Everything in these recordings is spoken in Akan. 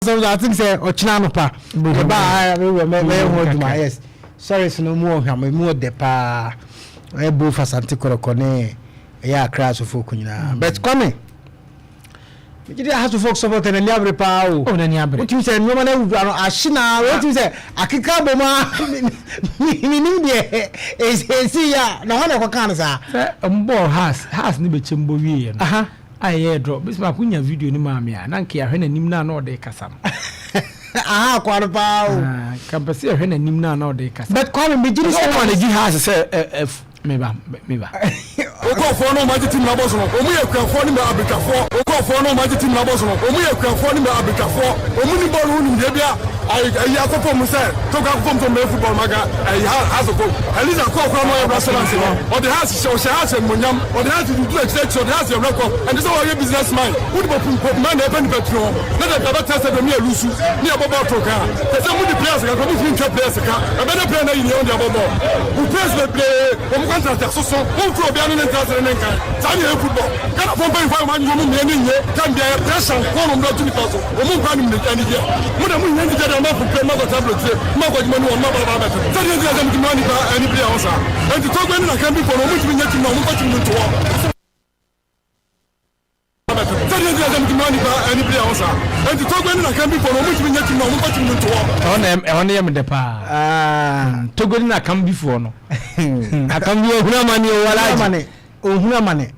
Asɛm so I think sɛ ɔkyena anɔpa ɛba a mɛyɛ ho adwuma. Yes, sorry, so no mu ɔhwam, mu ɔdɛ paa. Ɛyɛ both Asante Kɔtɔkɔ ne ɛyɛ Accra Hearts of Oak nyinaa. But Kwame, megye di Hearts of Oak supporter n'ani abere paa o. Oh, n'ani abere. Wotumi sɛ nneɛma no awura no ahye na wotumi sɛ akeka bɔ mu a, menim deɛ ɛsi yɛ a na hɔ na ɛkɔka no saa. Sɛ ɔmbɔɔ Hearts ne bɛkyɛm bɔ wieɛ no a, ɛyɛ drɔ bɛsɛ baako nya video no maa me a, na nka yɛahwɛ n'anim no a na ɔde kasa no. Aha akoa no paa o. Ah, ka mpɛ sɛ yɛhwɛ n'anim no a na ɔde kasa. But Kwame, megye di sɛ sɛ ɔma ne gye Hearts sɛ meba meba. Nkurɔfoɔ no ɔmo agye team n'abɔ so no, ɔmo yɛ kuafoɔ ne abetwafoɔ. Nkurɔfoɔ no ɔmo agye team n'abɔ so no, ɔmo yɛ kuafoɔ ne abetwafoɔ. Ɔmo ni bɔɔl ho nimdeɛ bia. Ayi akɔfɔ mu sɛ togo akɔfɔ mu sɛ ɔmo bɛyɛ football maga ayi ha Hearts of Oak. Eliza kɔɔ kora no, ɔyɛ restaurant no, ɔde Hearts hyɛ, ɔhyɛ Hearts animonyam, ɔde Hearts dudu akyerɛkyerɛ, ɔde Hearts yɛ record. Ɛnti sɛ wɔyɛ business man, wode bɔ pumpa na ɛpɛ nipa tiri hɔ na dɛ bɛbɛtɛ sɛ dɔm yɛ lose ne yɛbɔ bɔɔl to kaa kɛ sɛ mode players kakra, motumi ntwa players ka ɛbɛdɛ player na yi ne yɛ wode abɔ bɔɔl. Wo players bebree, wɔn contract asoso, wɔmfiri obiara ne ne ntra sere ne nkan. Saa ne yɛ football. Ghanafoɔ mpanyinfoɔ a wɔn anyi wɔn mmea ne nye tam bia yɛ pressure nko na wɔn de ato nipa so. Wɔn mu nkwa nim ne anigye. Mo de mo nyɛ anigye de ama fofo ma kɔtena aburokyire ma kɔ adwuma ni wɔn ma baaba abɛtɛ sɛdeɛ ntina sɛ mutumi ma nipa ani bere a wɔn saa. Nti Togbe ne Nakambi fo no, wɔn ntumi nyɛ team na wɔn mfa team no nto hɔ sɛdeɛ ntina sɛ mutumi ma nipa ani bere a wɔn saa. Nti Togbe ne Nakambi fo no, wɔn ntumi nyɛ team na wɔn mfa team no nto hɔ. Ɛhɔ na ɛhɔ no yɛ me dɛ paa. Togo ne Nakambifoɔ no, Akambi ohunu amane o, Alhaji. Amane, ohunu amane.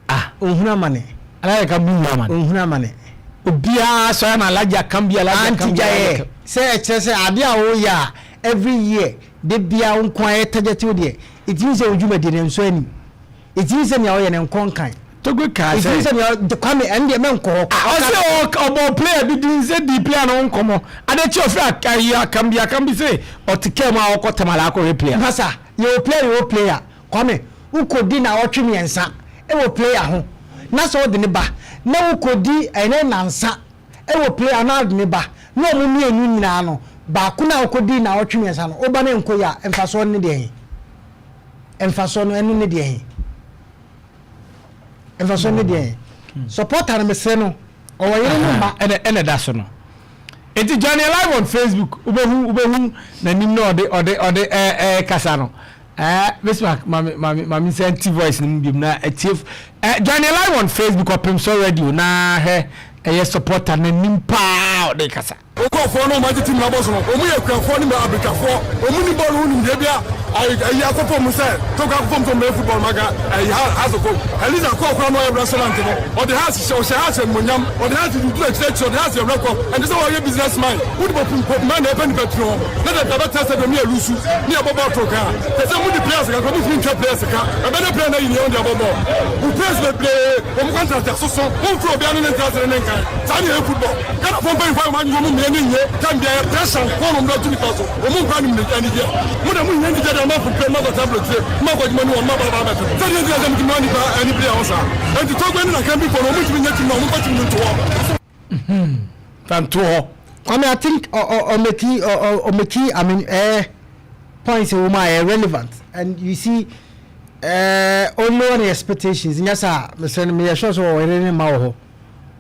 Ah. Ohunu amane. Alhaji Akambi hunu amane. Ohunu amane. Obiara sɔrɔ na Alhaji Akambi, Alhaji Anti Akambi. Gyaeɛ sɛ ɛkyerɛ sɛ adeɛ a woyɛ a every year de bia wo nko ayɛ target wo deɛ, ɛtumi sɛ wo dwumadie no nsɔ anim, ɛtumi sɛ nea woyɛ no nkɔ nkan. Togo kaa ɛtumi sɛ sɛ nea Kwame, ɛno deɛ mɛnkɔ hɔ. Ɔsɛ ɔbɔ player bi din sɛ di player no ho nkɔmmɔ adekye ɔfiri ayi Akambi. Akambi sɛ ɔte kaa mu a ɔkɔ Tamale akɔhwɛ player. Masa, yɛwɔ player, yɛwɔ player. Kwame, wokɔdi na ɔtwe mmiɛnsa ɛwɔ player ho na sɛ wode ne ba na wokɔdi ɛnɛ nansa ɛwɔ player na wode ne ba na ɔmo mmienu nyinaa no, baako na wokɔdi na ɔtwe mmiɛnsa no, woba ne nkɔ yi a, mfasoɔ no ne deɛ he? Mfasoɔ no ɛno ne deɛ he? Mfasoɔ no ne deɛ he? Supporter no, mesrɛ no, ɔwɔ yere no mma. Ɛna ɛda so no. Nti join yɛ live on Facebook, wobɛhu n'anim na ɔde ɛɛ ɛɛ kasa no. Bismarck, maame nsa nti voice no mu biom na ɛtie. Join yɛ live on Facebook, Ɔpem So Radio, na hwɛ ɛyɛ supporter n'anim paa ɔde kasa. Nkurɔfoɔ no ɔmo agye team n'abɔ so no, ɔmo yɛ kuafoɔ ne abetwafoɔ. Ɔmo ni bɔɔl ho nimdeɛ bia. Ayi akɔfɔ mu sɛ togo akɔfɔ mu sɛ ɔmo bɛyɛ football maga ayi ha Hearts of Oak. Eliza kɔɔ kora no, ɔyɛ restaurant no, ɔde Hearts hyɛ, ɔhyɛ Hearts animonyam, ɔde Hearts dudu akyerɛkyerɛ, ɔde Hearts yɛ record. Ɛnti sɛ wɔyɛ business man, wode bɔ pumpa na ɛpɛ nipa tiri hɔ na dɛ bɛbɛtɛ sɛ dɔm yɛ lose ne yɛbɔ bɔɔl to kaa kɛ sɛ mode players kakra, motumi ntwa players ka ɛbɛdɛ player na yi ne yɛ wode abɔ bɔɔl. Wo players bebree, wɔn contract asoso, wɔmfiri obiara ne ne ntra sere ne nkan. Saa ne yɛ football. Ghanafoɔ mpanyinfoɔ a wɔn anyi wɔn mmea ne nye tam bia yɛ pressure nko na wɔn de ato nipa so. Wɔn mu nkwa nim ne anigye. Mo de mo nyɛ anigye de ama fofo ma kɔtena aburokyire ma kɔ adwuma ni wɔn ma baaba abɛtɛ sɛdeɛ ntina sɛ mutumi ma nipa ani bere a wɔn saa. Nti Togbe ne Nakambi fo no, wɔn ntumi nyɛ team na wɔn mfa team no nto hɔ. Fa nto hɔ. Kwame, I think ɔmake, I mean, points wɔ mu a ɛyɛ relevant, and you see, only on expectations nyɛ saa. Mesrɛ no, meyɛ sure sɛ ɔwɔ yere ne mma wɔ hɔ.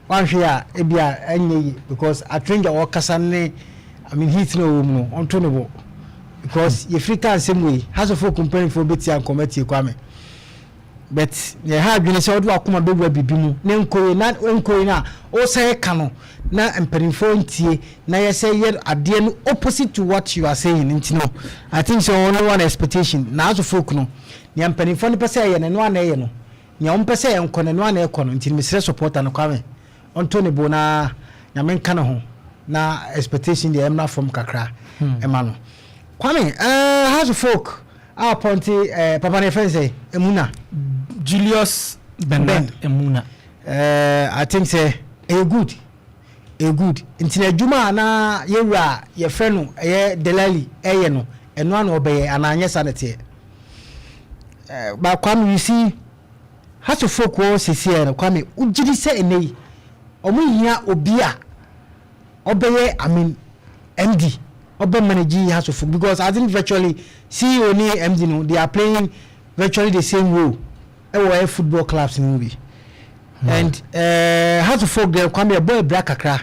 Wanhwɛ a ebi a ɛnyɛ yie because atrenga ɔkasa ne, I mean, heat na ɔwɔ mu no, ɔnto ne bo because yɛfiri ka nsɛm wei, Hearts of Oak mpanimfoɔ bɛtia nkɔmɔ atie Kwame. But nea ɛha adwene sɛ ɔde wakoma bɛwura biribi mu na nkɔ yie na nkɔ yie no a ɔsan ka no na mpanimfoɔ ntie na yɛsɛ yɛ adeɛ no opposite to what you are saying. Nti no, I think sɛ ɔno one expectation na Hearts of Oak no, nea mpanimfoɔ no pɛ sɛ ɛyɛ no, ɛno ana ɛyɛ no, nea wɔn pɛ sɛ ɛnkɔ no, ɛno ana ɛkɔ no. Nti mesrɛ supporter no, Kwame, ɔnto ne bo na Nyame nka ne ho na expectation deɛ ɛmmra fam kakra ɛma no. Kwame, Hearts of Oak a appoint papa no, yɛfrɛ no sɛ Emuna. Julius Bernard Emuna. I think sɛ ɛyɛ good, ɛyɛ good. Nti na adwuma a na yɛwura a yɛfrɛ no ɛyɛ Delali ɛyɛ no, ɛno ana ɔbɛyɛ anaa nyɛ saa na teɛ? But Kwame, you see, Hearts of Oak wɔ sisi no, Kwame, wogye di sɛ ɛnɛ yi ɔmo hia obi a ɔbɛyɛ, I mean, MD, ɔbɛ manage Hearts of Oak? Because I think virtually CEO ne MD no, they are playing virtually the same role ɛwɔ ɛyɛ football clubs no mu bi. And Hearts of Oak deɛ, Kwame, ɛbɔ ebira kakra.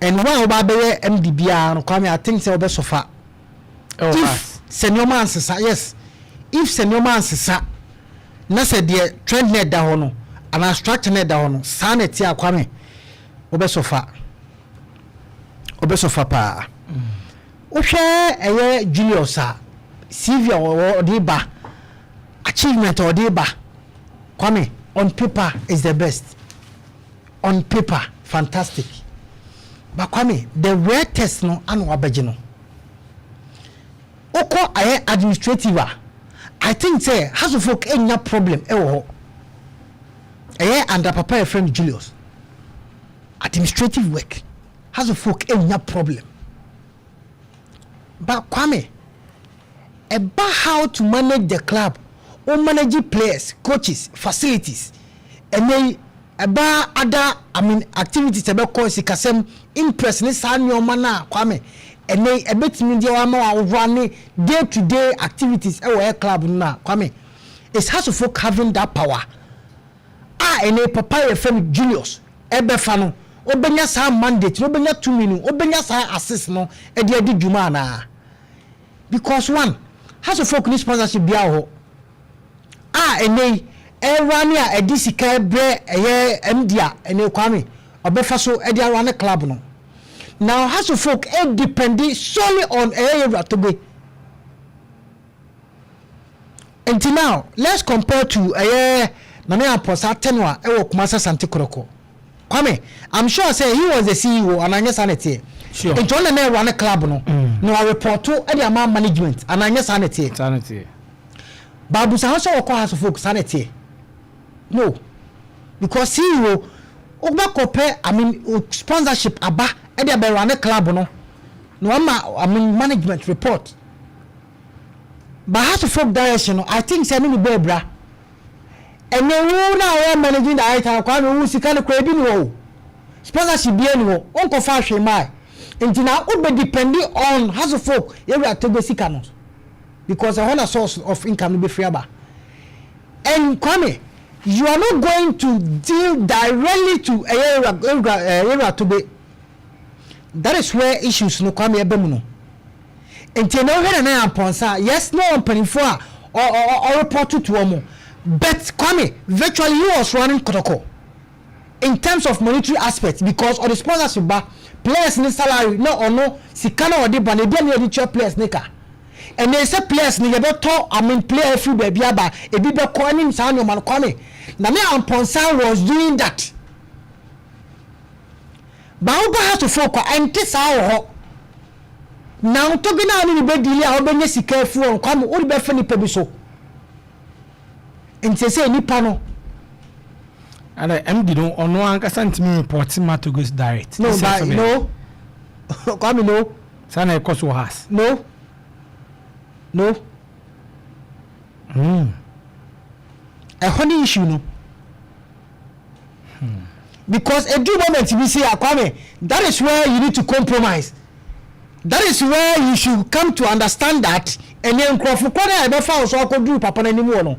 And one a woba abɛyɛ MD biara no, Kwame, I think sɛ wobɛsɔfa. Ɛwɔ If Hearts. sɛ nneɛma ansesa, yes, if sɛ nneɛma ansesa na sɛ deɛ trend na ɛda hɔ no anaa structure na ɛda hɔ no saa na ɛte a, Kwame, wobɛsɔfa, wobɛsɔfa paa. Wohwɛ ɛyɛ Julius a, CV a ɔde ba, achievement a ɔde ba, Kwame, on paper is the best, on paper fantastic, but Kwame, the real test no ana wabɛgye no, wokɔ ayɛ administrative a, I think sɛ Hearts of Oak enya problem ɛwɔ hɔ. Ɛyɛ under papa yɛ friend Julius, administrative work, Hearts of Oak enya problem. But Kwame, ɛba how to manage the club o, manage players, coaches, facilities, ɛnɛ yi ɛba other, I mean, activities, ɛbɛkɔ sikasɛm, imprest ne saa nneɛma no a, Kwame, ɛnɛ yi ɛbɛtumi deɛ wama wa ne day to day activities ɛwɔ ɛ club no na, Kwame, is Hearts of Oak having that power a ɛnɛ papa yɛ fɛn Julius ɛbɛfa no, obɛnya saa mandate no, obɛnya tumi no, obɛnya saa assist no ɛde adi dwuma anaa? Because one, Hearts of Oak ni sponsorship bia wɔ hɔ a ɛnɛ yi ɛwura ne a ɛde sika ɛbrɛ ɛyɛ MD a ɛnɛ, Kwame, ɔbɛfa so ɛde awura ne club no. Now Hearts of Oak ɛ depend solely on ɛyɛ Yewura Togbe. Nti now let's compare to ɛyɛ Nana Ampɔsa tenure ɛwɔ Kumasi Asante Kotoko. Kwame, I'm sure say he was the CEO ananyɛ saa na ɛteɛ? Sure. Nti ɔno na ɛwura ne club no na ɔreport ɛde ama management ananyɛ saa na ɛteɛ? Saa na ɛteɛ. Baabusa ho sɛ wɔkɔ Hearts of Oak, saa na ɛteɛ? No, because CEO wobɛkɔpɛ, I mean, sponsorship aba ɛde abɛwura ne club no na wama, I mean, management report. But Hearts of Oak direction no, I think sɛ ne ne bɔ abira. Ɛnɛ wo na ɔyɛ managing director, Kwame, wo sika no kora ebi ni wɔ o, sponsorship bi ni wɔ, wonkɔfa ahwee maa, nti na wobɛ depend on Hearts of Oak yɛwura Togbe sika no, because ɛhɔ na source of income no bɛfiri aba. And Kwame, you are not going to deal directly to ɛyɛ ewura Togbe. That is where issues no, Kwame, ɛbɛ mu no. Nti ɛna wohwɛ Nana Ampɔnsa, yes, no, mpanimfoɔ a ɔreport to wɔn, but Kwame, virtually he was running Kotoko in terms of monetary aspect, because ɔde sponsorship ba, players ne salary na ɔno sika na ɔde ba na ebi a na yɛde tua players ne ka. Ɛnna sɛ players no yɛbɛtɔ, I mean, player efiri baabi aba, ebi bɛkɔ ɛne saa nneɛma no, Kwame, Nana Ampɔnsa was doing that. Baawo ba Hearts of Oak a, ɛnte saa wɔ hɔ. Na Togbe naa ne ne bɛ deal a, ɔbɛnya sika afiri wɔn, Kwame, wode bɛfa nipa bi so. Nti sɛ nipa no Ana MD no ɔno ankasa ntumi report ma Togbe direct? No, but no, Kwame, no. Saa na ɛkɔ so wɔ Hearts? No. Ɛhɔ ne issue no, because edu moment bi say, Kwame, that is where you need to compromise, that is where you should come to understand that ɛnɛ nkurɔfo korɔ no a ɛbɛfa wo so akɔduru papa no anim wɔ no,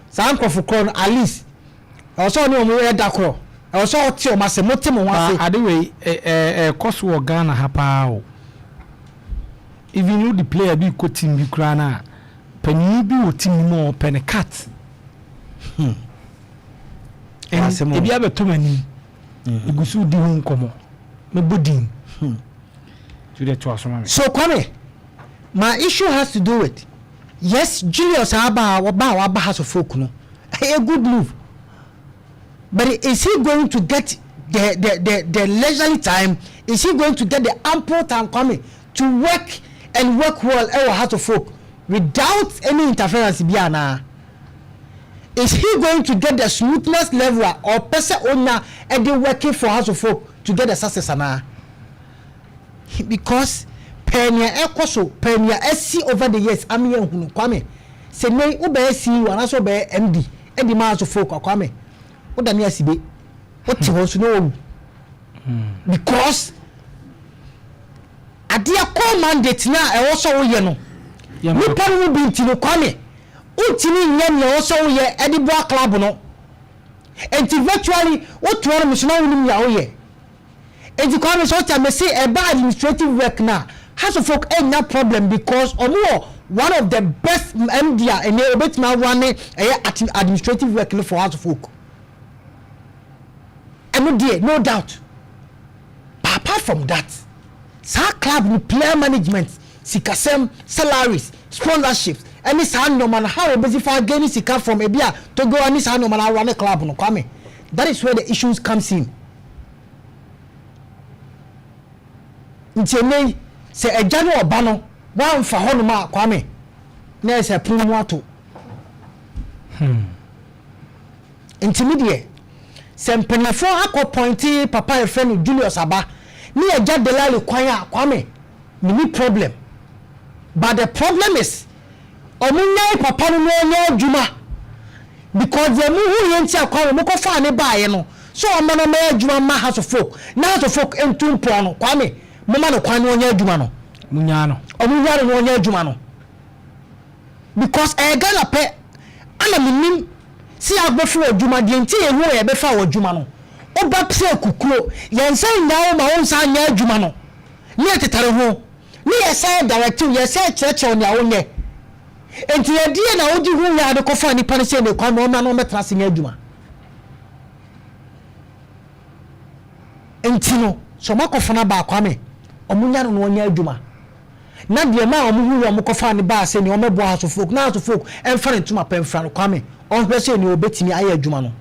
saa nkurɔfo korɔ no, at least ɛwɔ sɛ ɔne ɔmo yɛ da korɔ, ɛwɔ sɛ ɔte ɔmo ase, mo te mo ho ase. Ade wei ɛ ɛkɔ so wɔ Ghana ha paa o. Even wo de player bi kɔ team bi koraa na panyin bi wɔ team no mu a ɔpɛ ne cut. Asɛm o. Ebi abɛtɔ m'anim, egu so di ho nkɔmɔ, mɛbɔ din tu de to aso ma me. So Kwame, my issue has to do with, yes, Julius aba a wɔba a waba Hearts of Oak no, a good move, but is he going to get the leisurely time? Is he going to get the ample time, Kwame, to work and work well ɛwɔ Hearts of Oak without any interference bi anaa? Is he going to get the smoothness level a ɔpɛ sɛ onya ɛde working for Hearts of Oak to get the success anaa? Because pɛɛ nea ɛkɔ so, pɛɛ nea ɛsi over the years ami ehunu, Kwame, sɛ ne wobɛyɛ CEO anaasɛ wobɛyɛ MD ɛde ma Hearts of Oak, Kwame, wodane asibe, wote hɔ nso na wɔwu, because adeɛ core mandate na ɛwɔ sɛ woyɛ no, nipa no mu bi nti no, Kwame, wontumi nyɛ nea ɛwɔ sɛ woyɛ ɛde boa club no. Nti virtually wotoa no so na wonim nea woyɛ. Nti Kwame, sɛ ɔte a, mese ɛba administrative work na Hearts of Oak nya problem because ɔmo wɔ one of the best MD a ɛnɛ obetumi awa ne ɛyɛ administrative work no for Hearts of Oak. Ɛno deɛ, no doubt. But apart from that, saa club no player management, sikasɛm, salaries, sponsorships ɛne saa nneɛma no, how obesi fa gain sika from ebi a Togo ne saa nneɛma no awa ne club no, Kwame, that is where the issues comes in. Nti ɛnɛ yi, sɛ agya ne ɔba no wamfa hɔnom a, Kwame, na ɛsɛ pono mu ato. Nti mi deɛ, sɛ mpanyinfoɔ akɔ appoint papa yɛfrɛ no Julius Aba ne agya Delali kwan a, Kwame, mini problem. But the problem is ɔmo nyae papa no na ɔnyɛ adwuma, because deɛ mo hu yɛn ti a, Kwame, mo kɔ fa ne baayɛ no so ɔmo no ɔmo adwuma ma Hearts of Oak na Hearts of Oak ntu mpɔn no. Kwame, mo ma no kwan na ɔnyɛ adwuma no. Mo nyaa no. Ɔmo nyaa no na ɔnyɛ adwuma no, because ɛyɛ Ghana pɛ ana mi nim si abɛfo wɔ adwuma deɛ. Nti yɛn ho yɛ bɛfa wɔ adwuma no, ɔba pɛ kukuro yɛn nsa nyaa wo ma wɔn nsa nyɛ adwuma no ne yɛ tetare ho ne yɛ sɛ directive, yɛ sɛ kyerɛkyerɛw nea wonyɛ. Nti yɛdeɛ na wogye ho yɛ ade kɔfa nipa no sɛ ne kwan na ɔmra na ɔmɛtena ase nyɛ adwuma. Nti no sɛ ɔmo akɔfa no aba, Kwame, ɔmo nya no na ɔnyɛ adwuma na deɛ maa ɔmo hu yɛ ɔmo kɔfa ne baa sɛ nea ɔmɛboa Hearts of Oak na Hearts of Oak ɛmfa ne ntoma pɛ mfra no, Kwame, ɔnhwɛ sɛ nea ɔbɛtumi ayɛ adwuma no.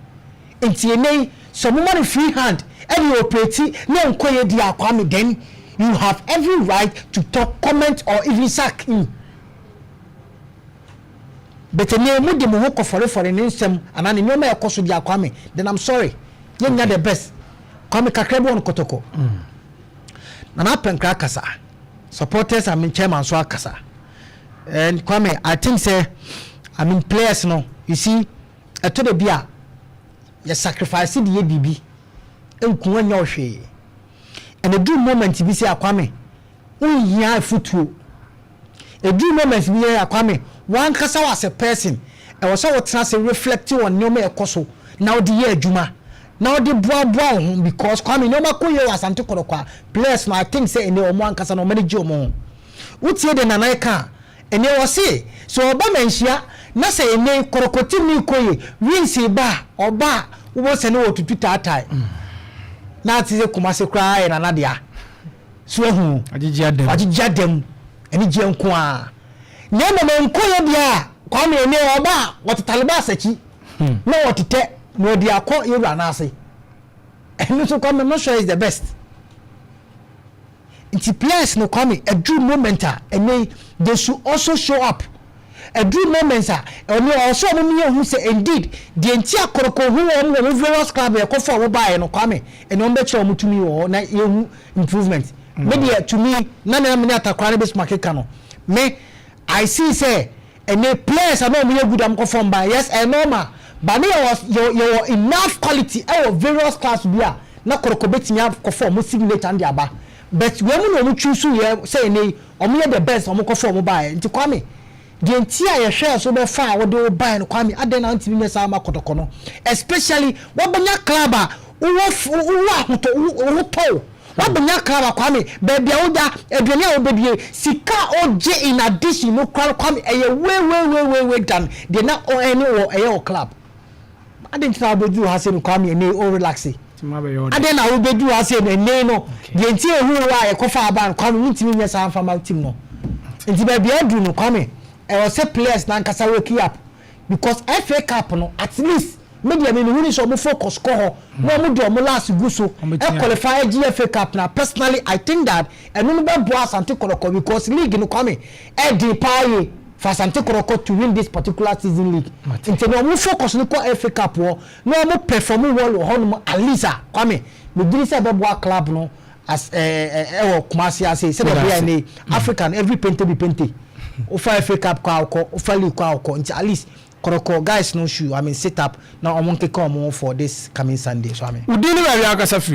Nti ene yi, sɛ ɔmo ma no free hand ɛde operate ne nkɔ yɛ di a, Kwame, then you have every right to talk, comment or even sack him. But ne mu de mo ho kɔfɔrefɔre ne nsɛm anaa ne nneɛma ɛkɔ so di a, Kwame, then I'm sorry, yɛn nya the best. Kwame, kakra bi wɔ no Kɔtɔkɔ. Nana Apɛnkra kasa, supporters, I mean, chairman so akasa. And Kwame, I think say, I mean, players no, you see, ɛtɔ de bi a yɛ sacrifice de yɛ biribi nkuwa nyɛ ɔhwee, and edu moment bi sɛ, Akwame, nhia afutuo. Edu moment bi yɛ, Akwame, wankasa as a person, ɛwɔ sɛ wɔtena ase reflect on nneɛma ɛkɔ so na wɔde yɛ adwuma na wɔde boaboa wɔn ho, because Kwame, nneɛma kɔ yɛ wɔ Asante Kɔtɔkɔ a, players no, I think sɛ ɛnɛ wɔn ankasa na wɔn ani gye wɔn ho. Wotie de Nana ka, ɛnɛ wɔse sɛ ɔba Manhyia na sɛ ɛnɛ Kɔtɔkɔ team ne kɔ yɛ wins ba a, ɔba a wobɔ sɛ ne wɔ tutu taatae na ate sɛ Kumase koraa yɛ Nana dea so ahu. Agyegye adam. Agyegye adam, ɛne gye nko a na mmom nkɔ yɛ deɛ a, Kwame, ɛnɛ ɔba a wɔtetale ba asakyi na wɔtetɛ na wɔde akɔ yɛwura n'ase. Ɛno nso, Kwame, I'm not sure is the best. Nti players no, Kwame, ɛduru moment a ɛnɛ they should also show up. Ɛduru moment a ɛno ɔsɔ ɔmo mi ehu sɛ indeed deɛ nti akɔrɔkɔ hu wɔn wɔ various club yɛ kɔfɔ a wɔbaeɛ no, Kwame, ɛnɛ wɔn bɛkyerɛ wɔn tumi wɔ hɔ na yɛhu improvement. Me deɛ, to me, na nea me ne atakora ne bɛsuma keka no, me I see sɛ ɛnɛ players a na wɔn yɛ good am kɔfɔ mba, yes, ɛyɛ normal, but ne yɛwɔ enough quality ɛwɔ various class bi a na Kɔrɔkɔ bɛtumi akɔfɔ wɔn signature de aba. But wɔn mu na wɔn choose yɛ sɛ ɛnɛ wɔn yɛ the best, wɔn kɔfɔ wɔn baeɛ. Nti Kwame, deɛ nti a yɛhwɛ so bɛfa a wɔde wo baeɛ no, Kwame, adan na ntumi nyɛ saa ama Kɔtɔkɔ no, especially wɔbɛnya club a wowɔ ahotɔ, wo tɔw wabɛnya club a, Kwame, baabi a woda, aduane a wobɛdie, sika a ɔgye in addition no kora, Kwame, ɛyɛ way way way way way than deɛ na ɔɛne wɔ ɛyɛ wɔ club ade. Nti na wobɛduru ha sɛ no, Kwame, ɛne o relax ade na wobɛduru ha sɛ no ɛne no deɛ nti ehu wɔ a yɛkɔfa aba no, Kwame, wontumi nyɛ saa mfama team no. Nti baabi aduru no, Kwame, ɛwɔ sɛ players nankasa wake up, because FA Cup no, at least me deɛ, me mehu ni sɛ ɔmo focus kɔ hɔ na ɔmo de ɔmo last gu so ɛ qualify gye FA Cup na personally I think that ɛno no bɛ boa Asante Kɔtɔkɔ, because league no, Kwame, ɛdi paa yie for Asante Kɔtɔkɔ to win this particular season league. Nti na ɔmo focus no kɔ FA Cup hɔ na ɔmo perform well wɔ hɔnom at least a, Kwame, me gye sɛ ɛbɛboa club no as ɛɛ ɛwɔ Kumasi ase sɛdeɛ ɛbɛyɛ ne African every pente bi pente wofa FA Cup kɔ a wokɔ, wofa league kɔ a wokɔ. Nti at least Kɔtɔkɔ guys no should, I mean, sit up na ɔmo nkeka ɔmo for this coming Sunday so, I mean. Wodi ne baabi akasa firi.